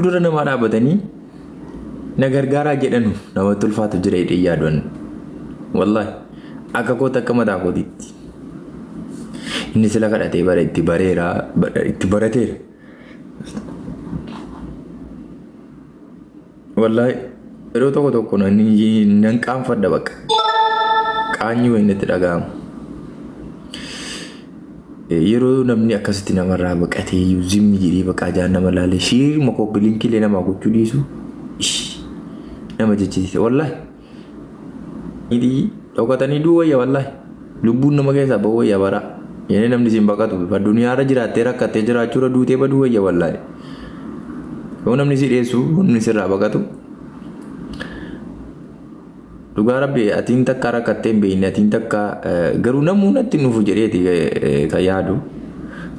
Fuuldura namaa dhaabatanii na gargaaraa jedhanu namatti ulfaatu jira jedhee yaadu ani. Wallaahi akka kootti akka mataa kootiitti. Inni sila kadhatee bara itti bareera itti barateera. Wallaahi yeroo tokko tokko nan qaanfadha bakka. Qaanyi wayii natti dhaga'ama. Yeroo namni akkasitti namarraa baqatee iyyuu zimmi jedhee baqaa jaan nama laalee sheeruma kooppi linkii illee namaa gochuu dhiisu nama jechisiisa wallaahi. Dhokatanii du'uu wayya wallaahi. Lubbuun nama keessaa ba'uu wayya bara. Yeroo namni siin baqatu addunyaarra jiraattee rakkattee jiraachuurra duutee baduu wayya wallaahi. Yoo namni si dheessu namni sirraa baqatu Dhugaa rabbi atiin takka rakkattee hin beekne atiin takka garuu namuu natti hin dhufu jedheeti kan yaadu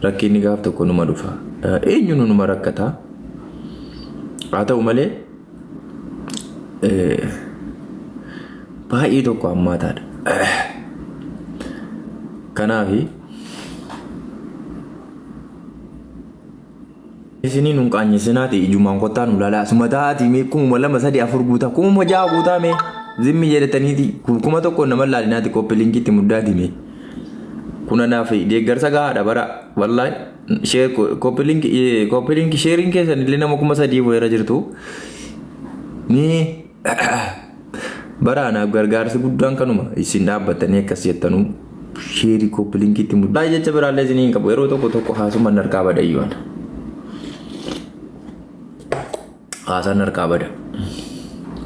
rakkinni gaaf tokko numa dhufa eenyuun numa rakkata haa ta'u malee baay'ee tokko hammaataadha. Kanaafi Isinii nun qaanyessinaati ijumaan kottaa nu laalaa asuma taa'aatii mee kumuma 2 3 4 guutaa kumuma 6 guutaa mee zimmi jedhataniiti 1000 nama laalinaati koppi linkiitti muddaati mee kun anaaf deeggarsa gahaadha bara wallaahi sheer koppi linki koppi linki sheeriin keessan illee nama 3000 wayiirra jirtu mee Bara anaaf gargaarsi guddaan kanuma isin dhaabbattanii akkas jettanuu sheerii kooppi linkiitti muddaa jecha biraallee isinii hin qabu yeroo tokko tokko haasuman harkaa bada iyyuu ana. Haasaan harkaa bada.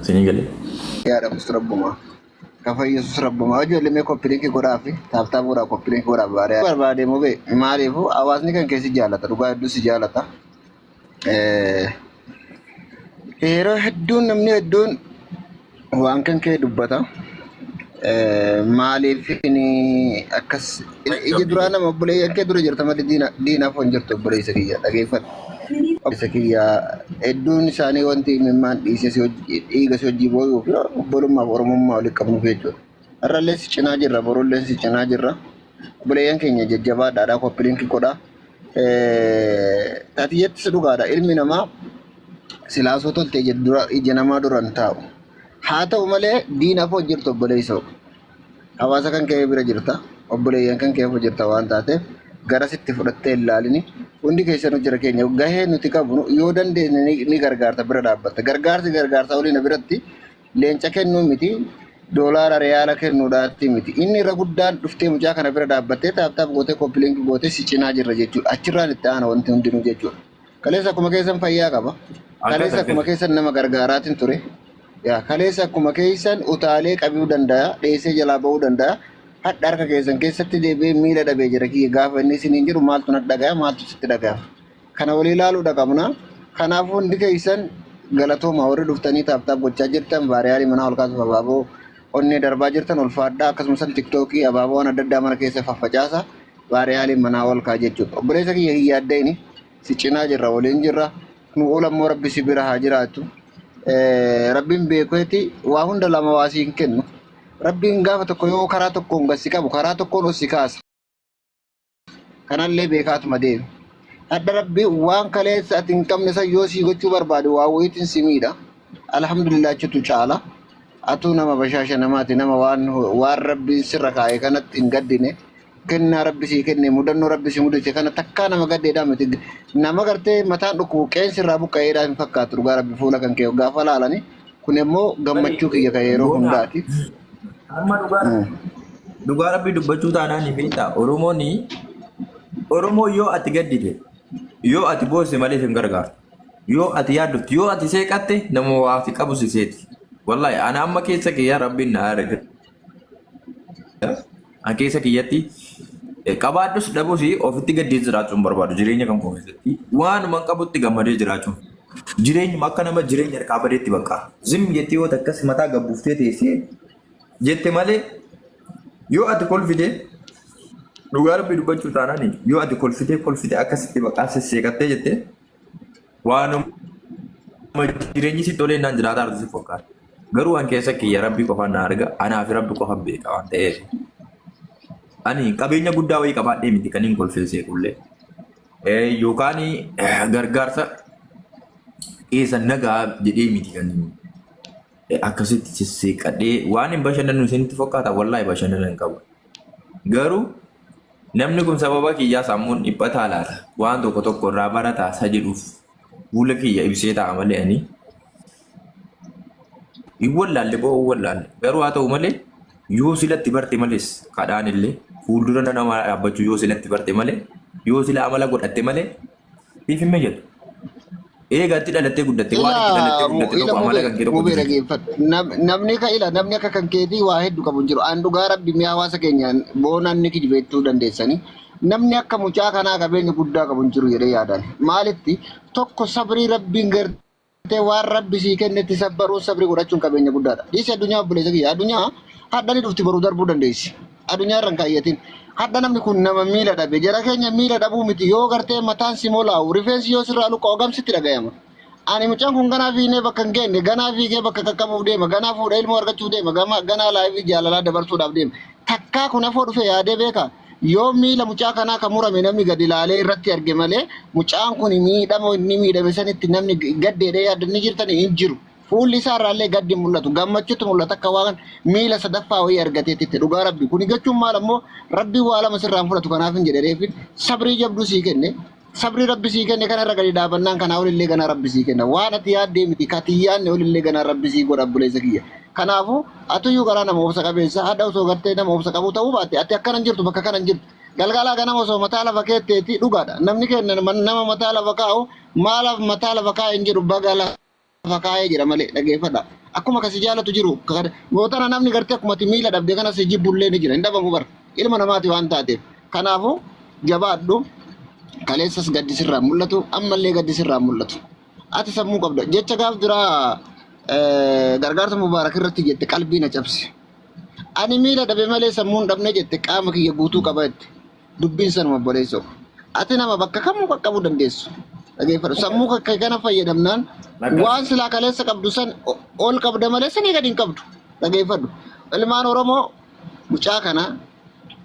Isinii galee. Yaadhamus rabbuma. Ka fayyisus rabbuma. Ijoollee mee koppii linkii godhaa fi taaptaap godhaa koppii linkii godhaa baariyaa. Barbaade mubee maaliifuu hawaasni kan keessi jaalata dhugaa hedduu si jaalata. Yeroo hedduun namni hedduun waan kan kee dubbata. Maaliif inni akkas ija duraa nama obboleeyyan kee dura jirta malee diina diinaaf hin jirtu obboleessa kiyya dhageeffadhu. Obboleessa kiyya hedduun isaanii wanti imimmaan dhiisee si hojii dhiiga si hojii booyuu fi obbolummaaf oromummaa walitti qabnuuf jechuudha. Har'allee si cinaa jirra borullee si cinaa jirra. Obboleeyyan keenya jajjabaadhaadhaa koppiliinki godhaa. Tatiyyattis dhugaadha. Ilmi namaa silaa osoo tolte ija dura ija namaa dura hin taa'u. Haa ta'u malee diina afoo jirtu obboleessoo. Hawaasa kan kee bira jirta. Obboleeyyan kan kee afoo jirta waan taateef garasitti fudhattee hin laalini. Hundi keessanuu jira keenya gahee nuti qabnu yoo dandeenye ni gargaarta bira dhaabbatta. Gargaarsi gargaarsa olii na biratti Leenca kennuu miti, doolaara riyaala kennuudhaatti miti. Inni irra guddaan dhuftee mucaa kana bira dhaabbattee taap taap gootee copy link gootee si cinaa jirra jechuudha. Achirraan itti aana wanti hundinuu jechuudha. Kaleessa akkuma keessan fayyaa qaba. Akkas Kaleessa akkuma akkas. keessan nama gargaaraatiin ture. Yaa kaleessa akkuma keessan utaalee qabuu danda'a, dheessee jalaa ba'uu danda'a. Hadha harka keessan keessatti deebi'ee miila dhabee jira kiyya gaafa inni isiniin jedhu maaltu na dhagaya maaltu sitti dhagaya. Kana walii ilaaluudha qabna. Kanaafuu hundi keessan galatooma warri dhuftanii taap taap gochaa jirtan vaariyaalii manaa ol kaasuuf abaaboo onnee darbaa jirtan ulfaadhaa akkasumas tiktookii abaaboo waan adda addaa mana keessa faffacaasa vaariyaalii manaa ol kaa jechuudha. Obboleessa kiyya hin yaadda'ini si cinaa jirra waliin jirra nu ol ammoo rabbi si bira haa jiraatu. Rabbiin beekeeti waa hunda lama waa si hin kennu. Rabbiin gaafa tokko yoo karaa tokkoon gad si qabu karaa tokkoon ol si kaasa. Kanallee beekaatuma deemi. Hadha rabbi waan kaleessa ati hin qabne san yoo sii gochuu barbaade waa wayiitiin si miidha. Alhamdulillah achitu caala. Atuu nama bashaasha namaati nama waan waan rabbiin sirra kaa'e kanatti hin gaddine. Kennaa rabbi sii kenne mudannoo rabbi si mudate kana takkaa nama gaddeedhaa miti. Nama gartee mataan dhukkubu qeensi irraa buqqa'eedhaa hin fakkaatu dhugaa rabbi fuula kan kee gaafa laalani. Kun immoo gammachuu kiyya kan yeroo Boona hundaati. amma dhugaa dhugaa rabbii dubbachuu taanaan ni beektaa Oromoon Oromoo yoo ati gaddite yoo ati boosse malee hin gargaartu yoo ati yaaddofte yoo ati seeqatte nama waa si qabu si seeti wallahi ana amma keessa kiyya rabbiin na arga an keessa kiyyatti qabaadhus dhabus ofitti gaddee jiraachuu hin barbaadu jireenya kan koo keessatti waanuma qabutti gammadee jiraachuu jireenyuma akka nama jireenya harkaa badeetti bakka zim jettee yoo takkas mataa gabbuuftee teessee jette malee yoo ati kolfite dhugaa rabbi dubbachuu taanaan yoo ati kolfitee kolfite akkasitti baqaa sesseeqattee jette Waanuma jireenyi sitti tolee naan jiraataa jirtu si fakkaata. Garuu an keessa kiyya rabbi qofaan na arga anaa fi rabbi qofaan beeka waan ta'eef. Ani qabeenya guddaa wayii qabaadhee miti kan hin kolfee seequllee. Yookaan gargaarsa Eessa nagaa jedhee miti kan akkasitti sisseeqadhee waan hin bashannanu isinitti fakkaata wallaahi bashannana hin qabu. Garuu namni kun sababa kiyyaa sammuun dhiphataa laata waan tokko tokko irraa barataa isa jedhuuf fuula kiyya ibsee ta'a malee ani hin wallaalle boo'uu wallaalle. Garuu haa ta'u malee yoo silatti barte malees kadhaan illee fuuldura namaa dhaabbachuu yoo silatti barte malee yoo sila amala godhatte malee siif hin mijatu. Eega itti dhalattee guddatte waan itti dhalattee guddatte Ila tokko amala mubee kan kee tokko mubee jijjiirta. dhageeffadhu. Namni ka ila namni akka kan keetii waa hedduu qabu hin jiru. An dhugaa rabbi mi'a hawaasa keenyaan boonaan ni kijibechuu dandeessanii. Namni akka mucaa kanaa qabeenya guddaa qabu hin jiru jedhee yaadaan. Maalitti tokko sabrii rabbiin gartee waan rabbi sii kennetti sabbaruun sabrii godhachuun qabeenya guddaadha. Dhiisi addunyaa obboleessa kiyya addunyaa hadha ni dhufti boruu darbuu dandeessi. Addunyaa irra hin kaayyatin. Hadha namni kun nama miila dhabe. Jara keenya miila dhabuu miti yoo gartee mataan si molaa'u rifeensi yoo sirraa luqqa'u gamsitti dhagayama. Ani mucaan kun ganaa fiignee bakka hin geenne ganaa fiigee bakka qaqqabuuf deema ganaa fuudha ilmoo argachuuf deema ganaa laayifii jaalalaa dabarsuudhaaf deema. Takkaa kun afoo dhufe yaadee beeka. Yoo miila mucaa kanaa kan murame namni gadi ilaalee irratti arge malee mucaan kun miidhama inni miidhame sanitti namni gaddeedhee yaaddan jirtan hin jiru. Fuulli isaa irraallee gaddi hin mul'atu. Gammachuutu mul'ata akka waan miila sadaffaa wayii argateetitti. Dhugaa Rabbi. Kuni jechuun maal ammoo Rabbiin waa lama sirraa hin fudhatu kanaaf hin jedhe reefin sabrii jabduu sii kenne. Sabrii Rabbi sii kenne kana irra gadi dhaabannaan kanaa olillee ganaa Rabbi sii kenna. Waan ati yaaddee miti ka ati hin yaadne olillee ganaa Rabbi sii godha obboleessa kiyya. Kanaafuu atuyyuu garaa nama obsa qabeessa hadha osoo gartee nama obsa qabuu ta'uu baatte ati akkana hin jirtu bakka kana hin jirtu. Galgalaa ganama osoo mataa lafa keetteeti dhugaadha. Namni keenya nama mataa lafa kaa'u maalaaf mataa lafa kaa'e hin jedhu baga lafa kaa'ee jira malee dhageeffadha. Akkuma kasi jaalatu jiru mootana namni gartee akkuma ati miila dhabde kana si jibbullee ni jira hin dhabamu bar ilma namaati waan taateef. Kanaafuu jabaadhu kaleessas gaddi sirraa mul'atu ammallee gaddi sirraa mul'atu. Ati sammuu qabda jecha gaaf duraa gargaarsa mubaarak irratti jette qalbii na cabse. Ani miila dhabe malee sammuun dhabne jette qaama kiyya guutuu qaba jette. Dubbiin sanuma obboleessoo. Ati nama bakka kamuu qaqqabuu dandeessu. Dhageeffadhu. Sammuu kee kana fayyadamnaan Akkas. waan silaa kaleessa qabdu san ol qabda malee sanii gadi hin qabdu. Dhageeffadhu. Ilmaan Oromoo mucaa kana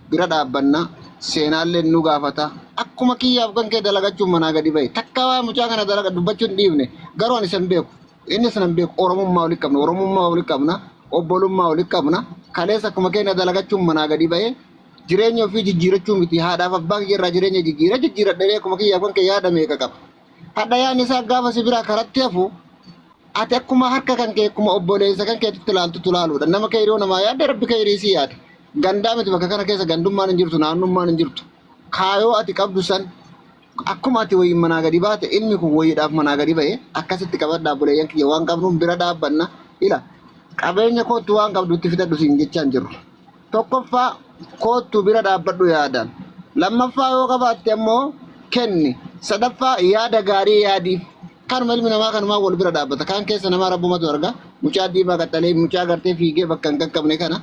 bira dhaabbanna seenaallee nu gaafata. Akkuma kiyyaaf kan kee dalagachuun manaa gadi bahe. Takka waa mucaa kana dalaga dubbachuu hin dhiifne. Garuu ani san beeku. Inni sana hin beeku. Oromummaa walitti qabna. Oromummaa walitti qabna. Obbolummaa walitti qabna. Kaleessa akkuma keenya dalagachuun manaa gadi bahe. Jireenya ofii jijjiirachuu miti haadhaaf abbaa kiyya irraa jireenya jijjiira jijjiiradha akkuma kiyyaaf kan kee yaada meeqa qaba. Hadha yaadni isaa gaafa si biraa karatti hafu ati akkuma harka kan kee akkuma obboleessa kan keetitti ilaaltutu ilaaluudha. Nama keeyroo namaa yaadde rabbi keeyrii si yaada. Gandaa miti bakka kana keessa gandummaan hin jirtu naannummaan hin jirtu. Kaayoo ati qabdu san akkuma ati wayiin manaa gadi baate ilmi kun wayiidhaaf manaa gadi ba'e akkasitti qabadhaa obboleeyyan kiyya waan qabnuun bira dhaabbanna ila qabeenya koottu waan qabdu itti fidadhu siin jechaan jiru. Tokkoffaa koottu bira dhaabbadhu yaadaan. Lammaffaa yoo qabaatte ammoo kenni. Sadaffaa yaada gaarii yaadiif. Kanuma ilmi namaa kanumaan wal bira dhaabbata. Kaan keessa namaa rabbumatu arga. Mucaa diimaa qaxxalee mucaa gartee fiigee bakka hin qaqqabne kana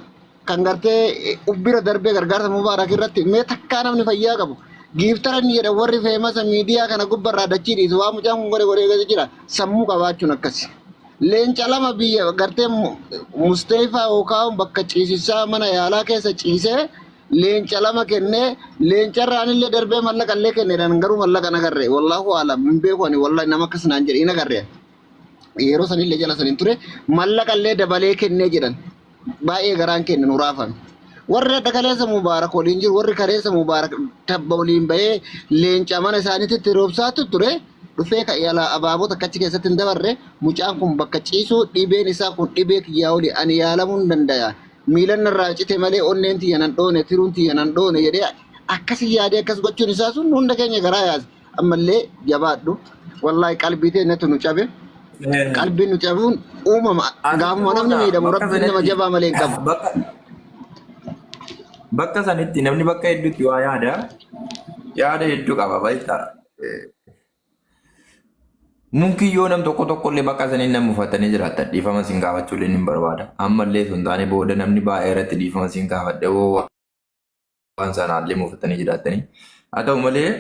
kan gartee ubbira darbee gargaarsa mubaarak irratti mee takkaa namni fayyaa qabu. Giiftara inni jedhan warri feemasa miidiyaa kana gubbarraa dachii dhiisu waan mucaan kun godhe godhee gadi jira. Sammuu qabaachuun akkasi. Leenca lama biyya gartee Musteefaa yookaan bakka ciisichaa mana yaalaa keessa ciisee leenca lama kennee leencarraan illee darbee mallaqa illee kenneedhaan garuu mallaqa hin agarre wallaahu alam hin beeku ani wallaahi nama akkas naan jedhe hin agarre yeroo sanillee jala saniin ture mallaqa illee dabalee kennee jedhan baay'ee garaan keenya nu raafame. Warri adda kaleessa Mubaarak waliin jiru, warri kaleessa Mubaarak tabba waliin bahee leenca mana isaaniitti roobsaatu ture. Dhufee ka yala abaaboo takka achi keessatti hin dabarre mucaan kun bakka ciisuu dhibeen isaa kun dhibee kiyyaa oli ani yaalamuu hin danda'a. Miilan narraa cite malee onneen tiyya nan dhoone tiruun tiyya nan dhoone jedhee akkasi yaadee akkas gochuun isaa sun hunda keenya garaa yaase. Ammallee jabaadhu. Wallaahi qalbii teenyatu nu cabe. Qalbiin nu cabuun uumama. Asitti Gaafuma namni booda miidhamu bakka rabbiin nama sanatti jabaa malee hin qabu. bakka bakka sanitti namni bakka hedduutti waa yaada yaada hedduu qaba beektaa. Mumkin yoo nam tokko tokko illee bakka saniin nama mufatanii jiraatan dhiifama siin gaafachuu illee ni barbaada. Ammallee sun taane booda namni baay'ee irratti dhiifama siin gaafadhe hoo waan sanaallee mufatanii jiraatanii. Haa ta'u malee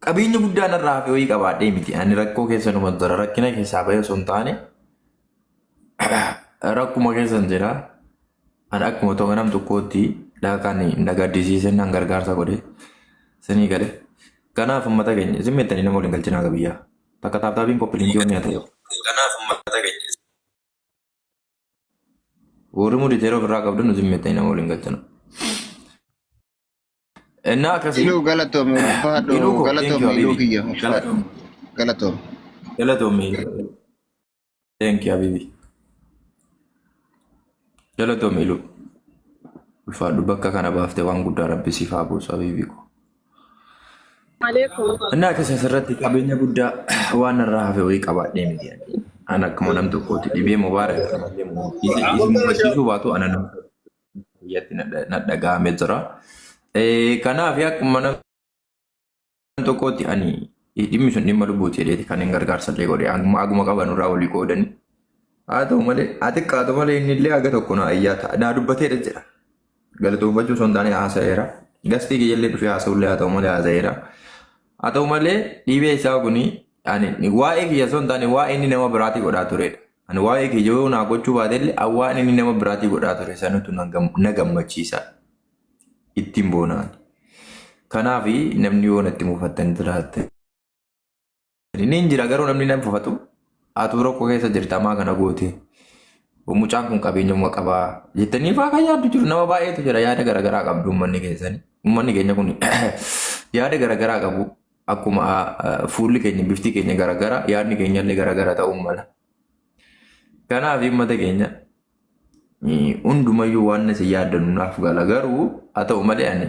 qabeenya guddaa narraa hafe wayii qabaadhee miti. Ani rakkoo keessa numa jira. Rakkina keessaa bahee osoo hin taane rakkuma keessan jira. Ani akkuma tokko nam tokkootti kan na gaddisiise nan gargaarsa godhe. Sinii gale. Kanaaf uummata keenya isin meettanii nama waliin galchinaa biyyaa. Takka tap tapiin copy linkii wanni haa ta'e. Kanaaf uummata keenya. Warri muditeera ofirraa qabdu nu zimmeettanii nama waliin galchina. Innaa akkasii. Iluu galatoomi ulfaadhu Iluu koo thank you galatoomi iluu habibi. kiyya ulfaadhu Galatoomi. galatoomi. Galatoomi. Thank you habibi. Galatoomi iluu. Ulfaadhu bakka kana baaftee waan guddaa rabbi siif haa buusu habibi koo. Alaikum. Inni akkasii asirratti qabeenya guddaa waan irraa hafe wayii qabaadhee miti. Ani akkuma nam tokkooti dhibee mubaarak kanallee mufachiisuu baatu ana nama biyyatti na dhaga'amee jira. Kanaaf akkuma nam tokkooti ani dhimmi sun dhimma lubbuuti jedheeti kan hin gargaarsa illee godhe aguma qaban irraa walii qoodanii. Haa ta'u malee haa xiqqaatu malee inni illee haga tokko na ayyaata naa dubbateedha jedha. Galatoonfachuu osoo hin taane haasa'eera. Gastii kiyyallee dhufee haasa'ullee haa ta'u malee haasa'eera. Haa ta'u malee dhibee isaa kuni ani waa'ee kiyya osoo hin taane waa'ee inni nama biraatii godhaa turedha. Ani waa'ee kiyya yoo naa gochuu baatellee ani waan inni nama biraatii godhaa ture sanatu na gammachiisa. Ittiin boonaan. Kanaaf namni yoo natti mufattan jiraatte. Inni hin jira garuu namni nan fufatu atuu rakkoo keessa jirta maa kana goote mucaan kun qabeenyuma qabaa jettanii faa kan yaaddu jiru nama baay'eetu jira yaada garaagaraa qabdu uummanni keessani uummanni keenya kun yaada garaagaraa qabu akkuma fuulli keenya bifti keenya garaagaraa yaadni keenya illee garaagaraa ta'uu mala. Kanaaf uummata keenya hundumayyuu waan isin yaaddan naaf gala garuu haa ta'u malee ani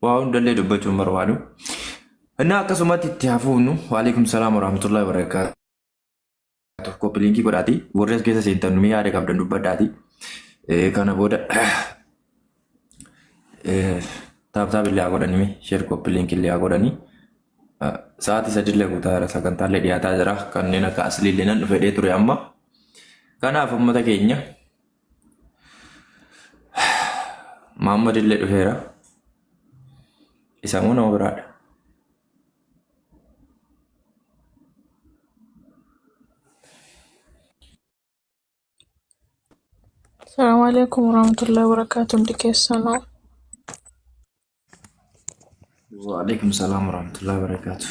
waa hundallee dubbachuu hin barbaadu. Innaa akkasumatti itti hafuufnu waalaikum salaam warahmatullahi wabarakaatu. Copy linkii godhaati warri as keessa seentan nu yaada qabdan dubbadhaati. Kana booda tap tap illee haa godhani share copy linkii illee haa godhani. Sa'aatii sadillee guutaa jira sagantaallee dhiyaataa jira kanneen akka asliillee nan dhufedhee ture amma. Kanaaf uummata keenya Muhammad illee dhufeera. Isa moo nama biraadha? Assalamu alaikum warahmatullahi wabarakatuh. Hundi keessanuu. Waalaikum salaam warahmatullahi wabarakatuh.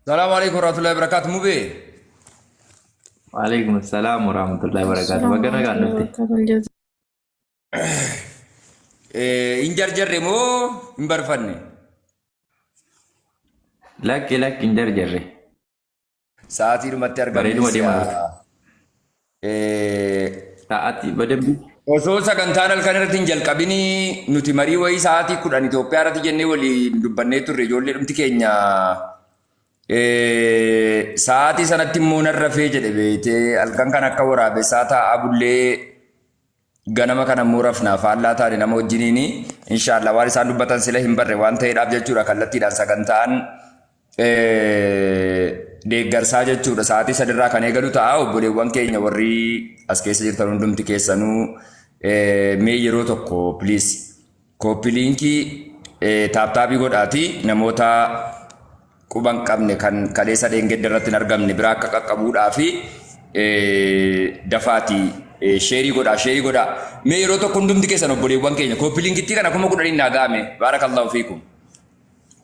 Salaamu alaikum warahmatullahi wabarakatuh. Mubee. Waalaikum salaam warahmatullahi wabarakatuh. Assalamu Baga nagaan warahmatullahi dhufte. wabarakatuh. Hin jarjarre moo hin barfanne? Lakki lakki hin jarjarre. Sa'aatii dhumatti argamne Bareeduma deemaa si'a. jirtu. Sa'aatii badabbi. Osoo sagantaan halkan irratti hin jalqabinii nuti marii wayii sa'aatii 10 Itoophiyaa irratti jennee waliin dubbannee turre ijoollee dhumti keenya sa'aatii sanatti immoo nan rafee jedhe beeytee halkan kan akka waraabessaa taa'aa bullee ganama kana immoo rafnaa faallaa taane nama wajjiniini inshaallah waan isaan dubbatan sila hin barre waan ta'eedhaaf jechuudha kallattiidhaan sagantaan deeggarsaa jechuudha sa'aatii sadirraa kan eegalu ta'a obboleewwan keenya warri as keessa jirtan hundumti keessanuu mee yeroo tokko please copy linkii tap tapii godhaati namoota quba hin qabne kan kaleessa dheengadda irratti hin argamne biraa akka qaqqabuudhaa fi dafaati sheerii godhaa sheerii godhaa mee yeroo tokko hundumti keessan obboleewwan keenya copy linkittii kana 10,000 naa ga'ame baarakallahu fiikum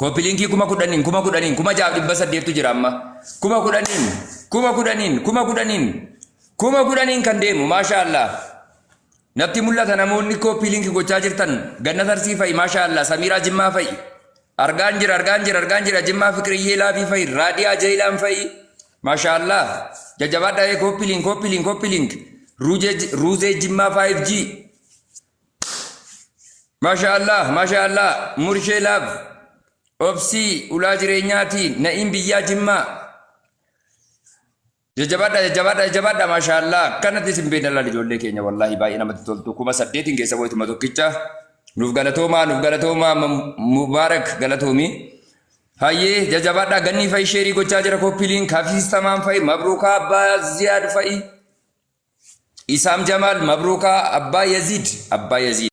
copy linkii 10,000 10,000 6,800tu jira amma 10,000 10,000 10,000 10,000 kan deemu maasha Allah Natti mul'ata namoonni copy link gochaa jirtan Gannat Arsii fa'i maasha Allah Samiiraa Jimmaa fa'i argaan jira argaan jira argaan jira Jimmaa Fiqiriyyee Laafii fa'i Raadiyaa Jeeyilaan fa'i maasha Allah jajjabaadhaa ee copy link copy link copy link Ruuzee Jimmaa 5G maasha Allah maasha Allah Murshee Laaf Obsii ulaa jireenyaatii Na'iim biyyaa Jimmaa Jajjabaadha jajjabaadha jajjabaadha maashaallaa akkanatti isin beekna laal ijoollee keenya wallaahi baay'ee namatti toltu 8,000 keessa wayituma tokkicha nuuf galatoomaa nuuf galatoomaa mubaarak galatoomi hayyee jajjabaadha gannii fa'i sheerii gochaa jira koppiliin kafiis tamaan fa'i mabruukaa abbaa ziyaad fa'i isaam jamaal mabruukaa abbaa yaziid abbaa yaziid.